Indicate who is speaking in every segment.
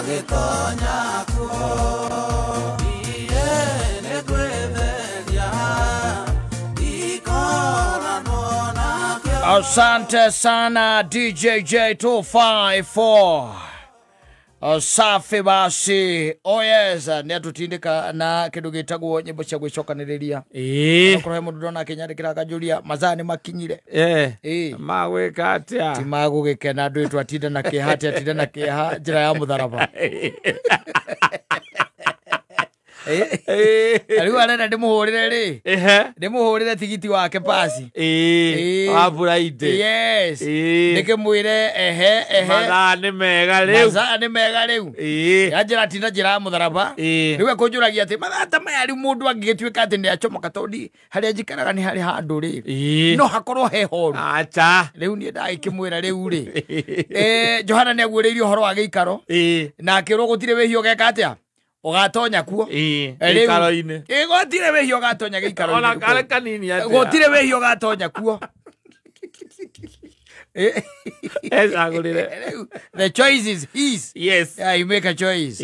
Speaker 1: Agĩtonya kuo. Iye nĩngwĩtheria, ndikoranwo nakĩo.
Speaker 2: Asante sana DJJ254. Safi basi. Oh yes, nĩ atũtindĩka na kĩndũ gĩtagwo nyĩmbo cia gwĩcokanĩrĩria. Okorwo he mũndũ ndona akĩnyandĩkĩra akanjũria mathaa nĩ makinyire.
Speaker 3: Magwĩka atĩa?
Speaker 2: Ti magũgĩkena andũ aitũ atinda na kĩeha atĩ atinda na kĩeha njĩra ya mũtharaba. Rĩu arenda ndĩmũhũrĩre rĩ. Ndĩmũhũrĩre tigiti wake pasi.
Speaker 3: Wa Friday.
Speaker 2: Yes. Ndĩkĩmwĩre ehe ehe.
Speaker 3: Mathaa nĩ mega rĩu.
Speaker 2: Mathaa nĩ mega rĩu. Yanjĩra atinda njĩra ya mũtharaba. Rĩu ekũnjũragia atĩ mathaa ta maya rĩu mũndũ angĩgĩtuĩka atĩ nĩ acomoka tondũ harĩa njikaraga nĩ harĩ handũ rĩ. No hakorwo he horu.
Speaker 3: Acha.
Speaker 2: Rĩu niĩ ndagĩkĩmwĩra rĩu rĩ. Johana nĩ aguũrĩirie ũhoro wa gĩikaro. Na akĩrwo gũtirĩ wĩhia ũgeka atĩa? Ũgatonya kuo.
Speaker 3: Gĩikaro-inĩ.
Speaker 2: Gũtirĩ wĩhia ũgatonya gĩikaro-inĩ.
Speaker 3: Ona karĩ kanini atĩa?
Speaker 2: Gũtirĩ wĩhia ũgatonya kuo.
Speaker 3: Ecagũrĩre.
Speaker 2: The choice is his.
Speaker 3: Yes.
Speaker 2: Yeah, you make a choice.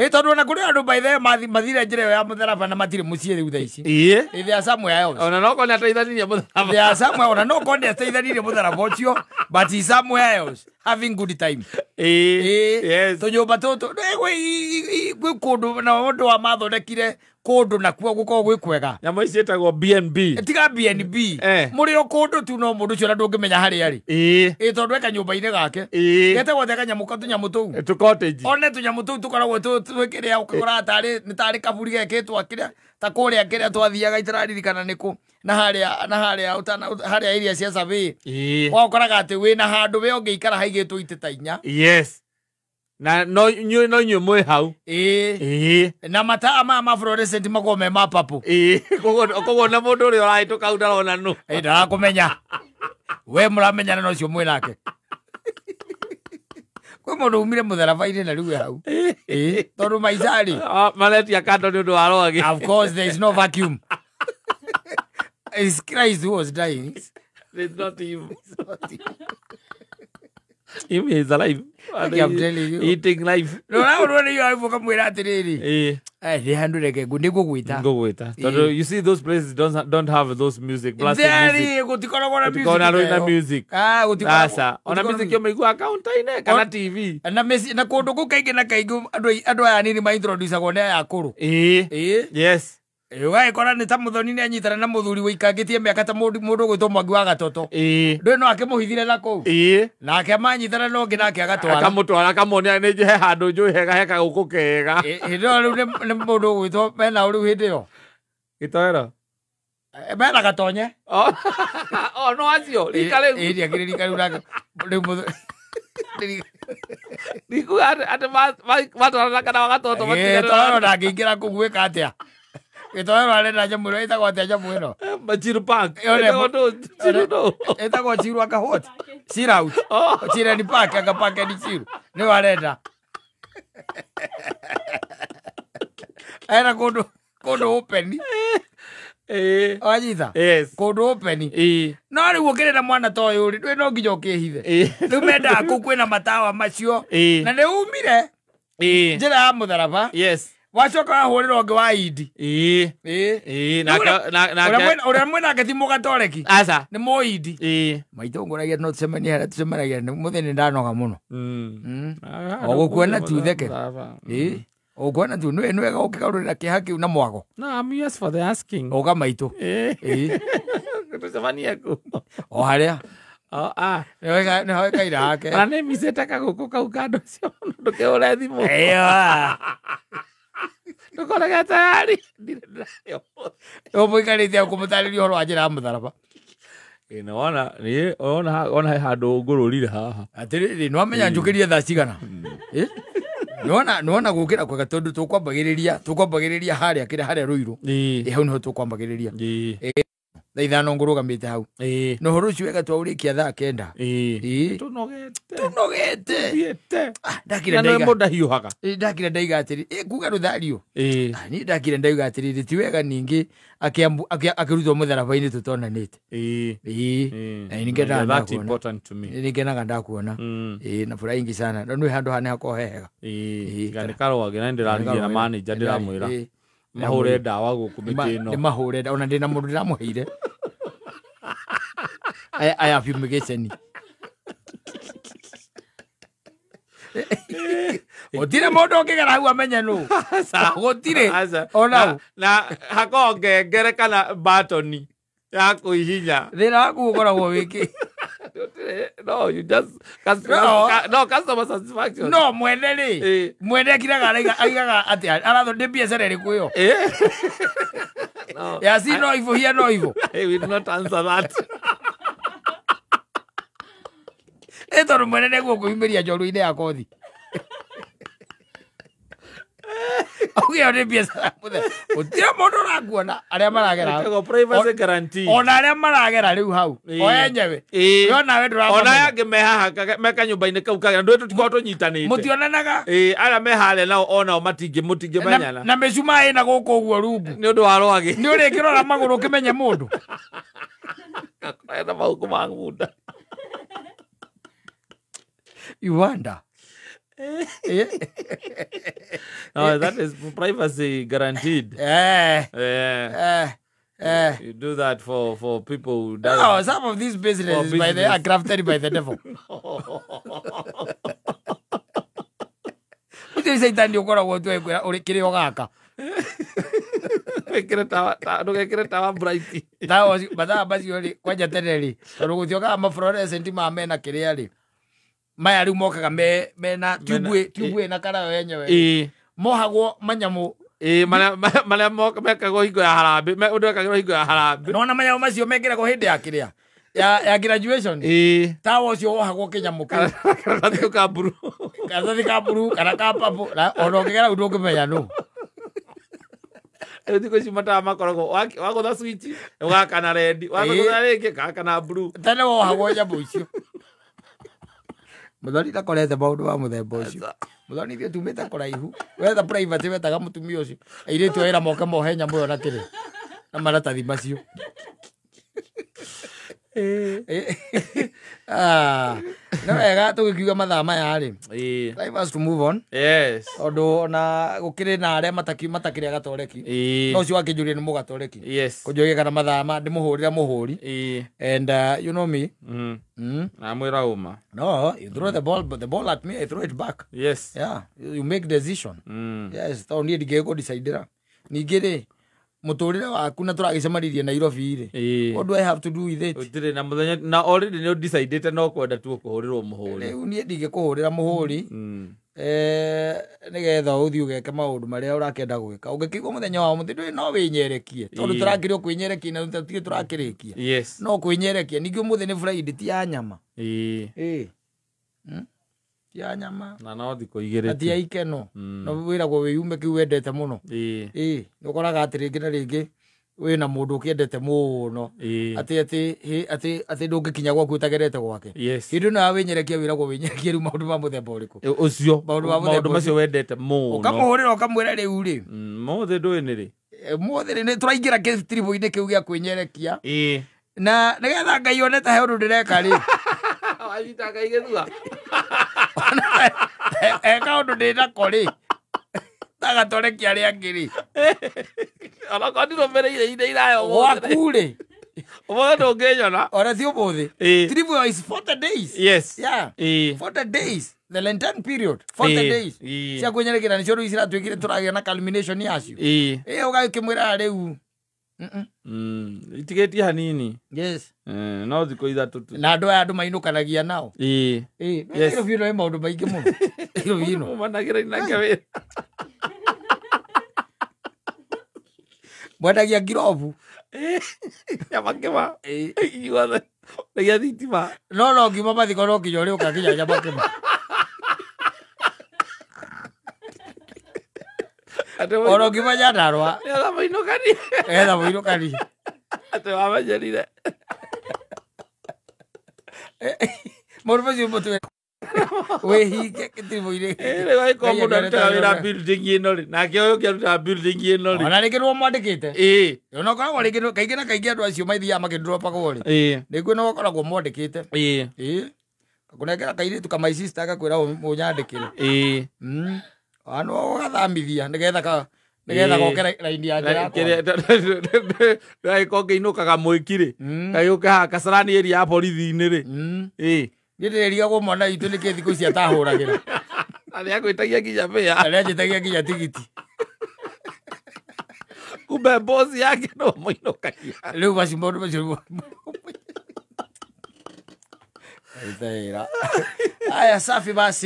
Speaker 2: Tondũ ona kũrĩ andũ by the way mathire njĩra ĩyo ya mũtharaba na matirĩ mũciĩ rĩu thaa ici. They are somewhere else.
Speaker 3: Ona no korwo nĩ ateithanirie mũtharaba.
Speaker 2: They are somewhere, ona no korwo nĩ ateithanirie mũtharaba ũcio, but he's somewhere else having good time.
Speaker 3: Yes.
Speaker 2: Tũnyũmba tũtũ, gwĩ kũndũ na ũndũ wa mathondekire kũndũ nakuo gũkorwo gwĩ kwega.
Speaker 3: Nyamũ ici ciĩtagwo B&B.
Speaker 2: Tiga B&B. Mũrĩ o kũndũ tu no mũndũ ũcio ona ndũngĩmenya harĩa arĩ. Tondũ e kanyũmba-inĩ gake. Getagwo atĩa kanyamũ ka tũnyamũ tũu?
Speaker 3: Tũ cottage.
Speaker 2: One tũnyamũ tũu tũkoragwo twĩkĩrĩa ũkoraga tarĩ nĩ tarĩ kaburi gekĩtwo kĩrĩa ta kũrĩa kĩrĩa twathiaga itararirikana nĩkũ. Na harĩa na harĩa ũtana harĩa area cia survey. Wakoraga atĩ wĩna handũ we ũngĩikara haigĩtwo itĩ ta inya.
Speaker 3: Yes. Na no inyuĩ no inyuĩ mwĩ hau.
Speaker 2: Na mataa maya ma fluorescent makoragwo me ma purple.
Speaker 3: Koguo na mũndũ ũrĩa ũrahĩtũka hau ndarona nũ.
Speaker 2: Ndarakũmenya. We mũramenyana na ũcio mwĩ nake. Kwĩ mũndũ umire mũtharaba-inĩ na rĩu e hau. Tondũ maica rĩ.
Speaker 3: Maretia kando nĩ ũndũ wa rwagĩ.
Speaker 2: Of course there is no vacuum. It's Christ who was dying.
Speaker 3: It's not him.
Speaker 2: It's not him.
Speaker 3: Him is alive.
Speaker 2: I'm telling you.
Speaker 3: Eating life.
Speaker 2: No, no, no, no, I mwĩra atĩrĩrĩ. Nĩ handũ reke nĩngũgwĩta.
Speaker 3: Ngũgwĩta. Tondũ you see those places don't have those music, blasted music.
Speaker 2: Gũtikoragwo na music.
Speaker 3: Gũtikoragwo na music.
Speaker 2: Gũtikoragwo.
Speaker 3: Aca. Ona music yo mĩiguaga counter-inĩ kana TV.
Speaker 2: Na kũndũ kũu kaingĩ na kaingĩ andũ aya anini ma-introduce-agwo nĩ aya akũrũ.
Speaker 3: Yes.
Speaker 2: Ũgagĩkora nĩ ta mũthoni nĩ anyitana na mũthuri wĩikangĩtie mĩaka ta mũndũ ũgwĩtwo Mwangi wa Gatoto. Ndũĩ no akĩmũhithire na kũu. Nake manyitana na ũngĩ nake agatwara.
Speaker 3: Akamũtwara akamuonia nĩ he handũ njũĩ hega he kagũkũ kega.
Speaker 2: Hĩndĩ ĩyo rĩu nĩ mũndũ ũgwĩtwo mena rĩu hĩndĩ ĩyo.
Speaker 3: Gĩtoero.
Speaker 2: Mena Gatonye.
Speaker 3: No acio rika rĩu.
Speaker 2: Ndiakĩrĩ rika rĩu nake rĩu
Speaker 3: Ndikuga atĩ matwarana kana wa Gatoto matigana.
Speaker 2: Gĩtoero ndangĩingĩra kũu gwĩka atĩa? Gĩtoero arenda nyamũ ĩno ĩtagwo atĩa nyamũ ĩno?
Speaker 3: Chiru Park.
Speaker 2: Ĩtagwo Chiru anga what? Chill out. Chireni Park anga Park and Chiru. Nĩyo arenda. Arenda kũndũ open. Wanyita?
Speaker 3: Yes.
Speaker 2: Kũndũ open. No rĩu ũkĩrĩ na mwana ta ũyũ rĩ, ndũĩ no nginya ũkĩhithe. Rĩu mendaga kũu kwĩna matawa macio. Na nĩ umire njĩra ya mũtharaba.
Speaker 3: Yes.
Speaker 2: Wacoka wahũrĩra ũngĩ wa Indi. Ũrĩa mwĩnake ti mũgatoreki.
Speaker 3: Aca.
Speaker 2: Nĩ mũindi. Maitũ ngũragia no tũcemanie harĩa tũcemanagia mũthĩ nĩ ndanoga mũno. O gũkuona tu theke. Ũkuona tu nĩ wega ũkĩgarũrĩra kĩeha kĩu na mwago.
Speaker 3: No, I'm yours for the asking.
Speaker 2: Ũka maitũ.
Speaker 3: Tũcemanie kũ?
Speaker 2: O harĩa. Nĩ hoĩkaire hake.
Speaker 3: Ona nĩ micĩte kagũkũ kau kando ũcio ndũkĩhũre thimũ. Ndũkorage tayari.
Speaker 2: Ũmũikarĩte ũkũmũtarĩria ũhoro wa njĩra ya mũtharaba.
Speaker 3: Nĩwona ona he handũ ngũrũrire haha.
Speaker 2: Atĩrĩrĩ, nĩwamenya njũkĩrie thaa cigana? Nĩwona gũkĩra kwega tondũ tũkwambagĩrĩria harĩa kĩrĩa harĩa Rũirũ. Hau nĩho tũkwambagĩrĩria. Thaa 5 ngũrũgamĩte hau. Na ũhoro ũcio wega twaũrĩkia thaa 9. Tũnogete. Ndakire ndaiga.
Speaker 3: Mũndũ ahiũhaga.
Speaker 2: Ndakire ndaiga atĩrĩ, kuga rũthario. Niĩ ndakire ndaiga atĩrĩrĩ, ti wega ningĩ akĩrutwo mũtharaba-inĩ tũtonanĩte.
Speaker 3: That's important to me.
Speaker 2: Nĩngenaga ndakuona. Na furaha ingi sana. No nĩ handũ hane hakorwo he hega.
Speaker 3: Nĩ karwage na ndĩraririe na manager ndĩramwĩra mahũre ndawa gũkũ mĩtĩ ĩno.
Speaker 2: Nĩ mahũre ndawa, ona ndĩna mũndũ ndĩramũheire. Aya fumigation. Gũtirĩ mũndũ ũngĩgera hau amenye nũ. Gũtirĩ. Ona
Speaker 3: na hakoragwo ngengere kana batoni ya kũhihinya.
Speaker 2: Thĩna waku ũkoragwo wĩkĩ?
Speaker 3: No, you just no customer satisfaction.
Speaker 2: No, mwene rĩ. Mwene akiraga aigaga atĩa? Aratho ndĩ biacara ĩrĩkũ ĩyo?
Speaker 3: No.
Speaker 2: Ya si no ivo here no ivo.
Speaker 3: I will not answer that.
Speaker 2: Tondũ mwene nĩguo kwĩyumĩria njorua-inĩ ya kothi. Auge ĩyo nĩ biacara mũthemba. Gũtirĩ mũndũ ũrakuona arĩa maragera hau.
Speaker 3: Privacy guarantee.
Speaker 2: Ona arĩa maragera rĩu hau. O enyewe. We onawe ndũramamenya.
Speaker 3: Ona aya angĩ me haha me kanyũmba-inĩ kau kagera ndũĩ tũtikoragwo tũnyitanĩte.
Speaker 2: Mũtionanaga.
Speaker 3: Arĩa me harĩa nao onao mũtingĩmenyana.
Speaker 2: Na mĩcumaa ĩna gũkũ ũguo rungu.
Speaker 3: Nĩ ũndũ wa rwagĩ.
Speaker 2: Nĩ ũrĩkĩrora magũrũ ũkĩmenye mũndũ.
Speaker 3: Ena mahuku ma ngunda.
Speaker 2: You wonder.
Speaker 3: No, that is privacy guaranteed. You do that for people who die.
Speaker 2: No, some of these businesses by the, are crafted by the devil. Gũtirĩ caitani ũkoragwo kĩrĩ o gaka.
Speaker 3: Ndũgekĩre tawa bright.
Speaker 2: Mathaa macio rĩ, kwanja tene rĩ, tondũ gũtiokaga ma fluorescent ma mena kĩrĩa rĩ. Maya rĩu mokaga mena tube ĩna karayo yenyewe. Mohagwo manyamũ.
Speaker 3: Marĩa mekagwo hingo ya harambĩ, ũndũ wekagĩrwo hingo ya harambĩ.
Speaker 2: Nĩwona manyamũ macio mekĩragwo hĩndĩ ya kĩrĩa? Ya graduation. Tawa ũcio wohagwo kĩnyamũ kĩu.
Speaker 3: Karatathi ka blue.
Speaker 2: Karatathi ka blue kana ka purple. Ona ũngĩgera hau ndũngĩmenya nũ.
Speaker 3: Rĩu thikũ ici matawa makoragwo wagũtha switch ũgakana red, wagũtha rĩngĩ gakana blue.
Speaker 2: Tene wohagwo nyamũ icio. Mũthoni ndakorete maũndũ ma mũthemba ũcio. Mũthoni ithuĩ tumĩte kũraihu. Wetha private wetaga mũtumia ũcio. Airĩtu a wĩra moke mohe nyamũ ĩyo na kĩrĩa. Na maratathi macio. No wega tũgĩkiuga mathaa maya rĩ. Time has to move on.
Speaker 3: Yes.
Speaker 2: Tondũ ona gũkĩrĩ na arĩa matakĩrĩ agatoreki. No ũcio wakĩnjũria nĩ mũgatoreki.
Speaker 3: Yes.
Speaker 2: Kũnjũria kana mathaa ma ndĩmũhũrĩra mũhũri. And you know me.
Speaker 3: Namwĩra ũma.
Speaker 2: No, you throw the ball, but the ball at me, I throw it back.
Speaker 3: Yes.
Speaker 2: Yeah, you make decision. Yes, tondũ niĩ ndingĩgũdecidĩra. Ningĩ rĩ, mũtũrĩre waku na tũragĩcemanirie Nairobi rĩ. What do I have to do with it?
Speaker 3: Ũtirĩ na mũthenya na already nĩ ũdecidĩte no kwenda tu kũhũrĩrwo mũhũri.
Speaker 2: Rĩu niĩ ndingĩkũhũrĩra mũhũri. Nĩgetha ũthiĩ ũgeke maũndũ marĩa ũrakĩenda gwĩka. Ũngĩkĩigua mũthenya wa ũmũthĩ ndũĩ no wĩnyerekie. Tondũ tũrakĩrĩ o kwĩnyerekia na tũtirĩ tũrakĩrĩkia.
Speaker 3: Yes.
Speaker 2: No kwĩnyerekia. Ningĩ ũmũthĩ nĩ Friday ti ya nyama. Ti ya nyama.
Speaker 3: Na no thikũ igĩrĩ.
Speaker 2: Na ti ya ikeno. No wĩragwo wĩyume kĩu wendete mũno. Nĩ ũkoraga atĩ rĩngĩ na rĩngĩ wĩna mũndũ ũkĩendete mũno. Atĩ ndũngĩkinya gwaku ũtagerete gwake. Hĩndĩ ĩno ya wĩnyerekia wĩragwo wĩnyerekie rĩu maũndũ ma mũthemba ũrĩkũ?
Speaker 3: Ũcio. Maũndũ macio wendete mũno.
Speaker 2: Ũkamũhũrĩra ũkamwĩra rĩu rĩ.
Speaker 3: Mũthĩ ndũĩ nĩ rĩ?
Speaker 2: Mũthĩ rĩ nĩ tũraingĩra gĩtiribũ-inĩ kĩu gĩa kwĩnyerekia. Na nĩgetha Ngai one ta he ũndũ ndĩreka rĩ.
Speaker 3: Wanyita Ngai gĩthua.
Speaker 2: He kaũndũ ndĩnako rĩ. Tagatorekia arĩa angĩ rĩ.
Speaker 3: Onakorwo ndirũmĩrĩire ihinda iraya ũmũthĩ.
Speaker 2: Gwaku rĩ.
Speaker 3: Ũmũthĩ ndũngĩnyona.
Speaker 2: Ona ti ũmũthĩ. Tribute is 40 days.
Speaker 3: Yes.
Speaker 2: Yeah. 40 days. The Lenten period. 40 days. Cia kwĩnyerekera nĩcio rĩu ciratuĩkire tũragĩa na culmination yacio. Ũgakĩmwĩra rĩu.
Speaker 3: Itigĩtie hanini.
Speaker 2: Yes.
Speaker 3: No thikũ ithatũ tu.
Speaker 2: Na andũ aya andũ mainũkanagia nao.
Speaker 3: Yes.
Speaker 2: Nairobi ĩno ĩ maũndũ maingĩ mũno. Nairobi ĩno.
Speaker 3: Umanagĩra inake wĩra.
Speaker 2: Mwendagia ngirobu.
Speaker 3: Nyama kĩma. Inyuothe. Mwendagia thitima.
Speaker 2: No ngiuma mathiko no nginya ũrĩũka nginya nyama kĩma. Ona ũngiuma Nyandarũa.
Speaker 3: Nĩgetha mũinũkanie.
Speaker 2: Nĩgetha mũinũkanie.
Speaker 3: Atĩ wamenyerire.
Speaker 2: Maũndũ macio mũtwe wĩhinge gĩtiribũ-inĩ.
Speaker 3: Rĩu angĩkorwo
Speaker 2: Ngai
Speaker 3: mũndũ arutaga
Speaker 2: angĩareta
Speaker 3: wĩra
Speaker 2: wĩra.
Speaker 3: building ĩno rĩ, nake ũyũ ũngĩ arutaga building ĩno rĩ.
Speaker 2: Ona rĩngĩ nĩwe mwandĩkĩte.
Speaker 3: Ĩĩ.
Speaker 2: Ona ũkoragwo rĩngĩ kaingĩ na kaingĩ andũ acio maithiaga makĩndropagwo rĩ,
Speaker 3: Ĩĩ.
Speaker 2: nĩguo nĩwe ũkoragwo mwandĩkĩte.
Speaker 3: Ĩĩ.
Speaker 2: Ĩĩ, gakũnengera kairĩtu ka my sister agakwĩra ũnyandĩkĩre.
Speaker 3: Ĩĩ.
Speaker 2: Ano ũgathamithia nĩgetha ka nĩgetha
Speaker 3: Ĩĩ.
Speaker 2: goke raini ya njĩra yakwa.
Speaker 3: Ndagĩkorwo ngĩinũkaga mwĩki rĩ, kagĩũke haha Kasarani area ya borithi-inĩ rĩ. Ĩĩ.
Speaker 2: Niĩ ndĩrerigagwo mwana witũ nĩkĩ thikũ ici atahũragĩra.
Speaker 3: Na nĩagwĩtagia nginya bĩa.
Speaker 2: Na nĩanjĩtagia nginya tigiti.
Speaker 3: Kumbe boss yake no mũinũkagia.
Speaker 2: Rĩu macio maũndũ macio. Aya safi basi.